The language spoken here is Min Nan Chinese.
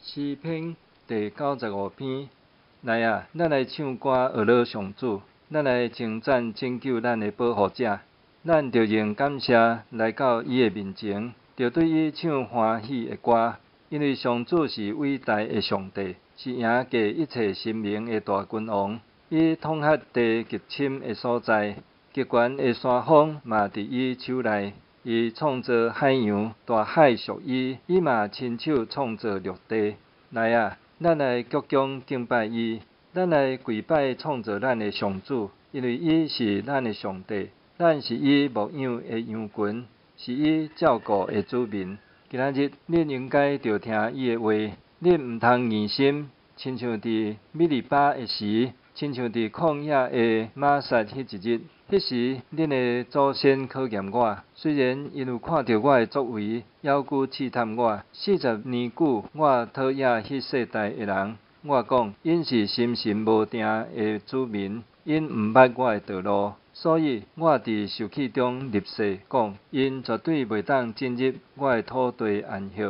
詩篇第95篇。來啊，咱來唱歌呵咾上主，咱來稱讚拯救咱的保護者。咱著用感謝來到伊的面前，著對伊唱歡喜的歌。因為上主是偉大的上帝，是贏過一切神明的大君王。伊統轄地極深的所在，極懸的山峰嘛佇伊手內。伊創造海洋，大海屬伊，伊嘛親手創造陸地。來啊，咱來鞠躬敬拜伊，咱來跪拜創造咱的上主，因為伊是咱的上帝，咱是伊牧養的羊群，是伊照顧的子民。今仔日恁應該著聽伊的話，恁毋通硬心，親像佇米利巴的時，親像佇曠野的瑪撒彼一日。彼時，恁的祖先考驗我，雖然𪜶有看著我的作為，猶閣試探我。40年久，我討厭彼世代的人。我講，𪜶是心神無定的子民，𪜶毋捌我的道路。所以我佇受氣中立誓，講，𪜶絕對袂當進入我的土地安息。